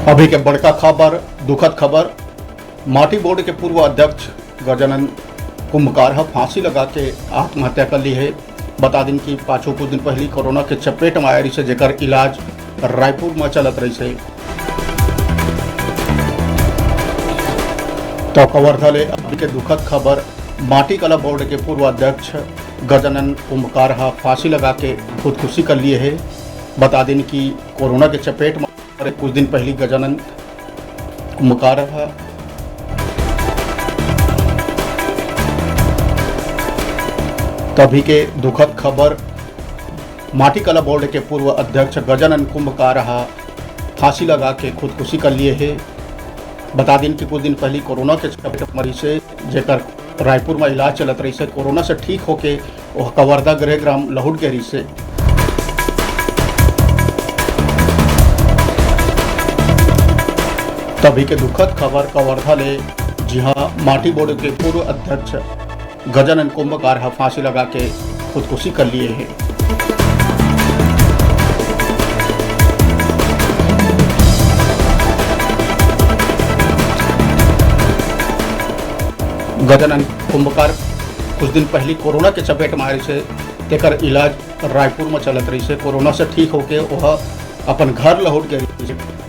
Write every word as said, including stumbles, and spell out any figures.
अभी के बड़का खबर, दुखद खबर, माटी बोर्ड के पूर्व अध्यक्ष गजानन कुंभकार ह फांसी लगा के आत्महत्या कर ली है। बता दिन कि पाछू कुछ दिन पहली कोरोना के चपेट में आए रहिसे, जेकर इलाज रायपुर में चलत रहिसे। तो कवर्धा ले अभी के दुखद खबर, माटी कला बोर्ड के पूर्व अध्यक्ष गजानन कुंभकार ह फांसी लगा के खुदकुशी कर लिए है। बता दिन कि कोरोना के चपेट में कुछ दिन पहली गजानन कुंभकार ह तभी के दुखद खबर, माटी कला बोर्ड के पूर्व अध्यक्ष गजानन कुंभकार ह फांसी लगा के खुदकुशी कर लिए है। बता दिन कि कुछ दिन पहली कोरोना के चपेट में रहिसे, जेकर रायपुर में इलाज चलत रहिसे। कोरोना से ठीक होके ओह कवर्धा गृह ग्राम लहुट गे रहिसे। तभी के दुखद खबर कवर्धा ले, जिहां माटी बोर्ड के पूर्व अध्यक्ष गजानन कुंभकार ह फांसी लगा के खुदकुशी कर लिए है। गजानन कुंभकार कुछ दिन पहली कोरोना के चपेट में आए रहिसे, तेकर इलाज रायपुर में चलत रहिसे। कोरोना से ठीक होके ओह अपन घर लहुट गे रहिसे।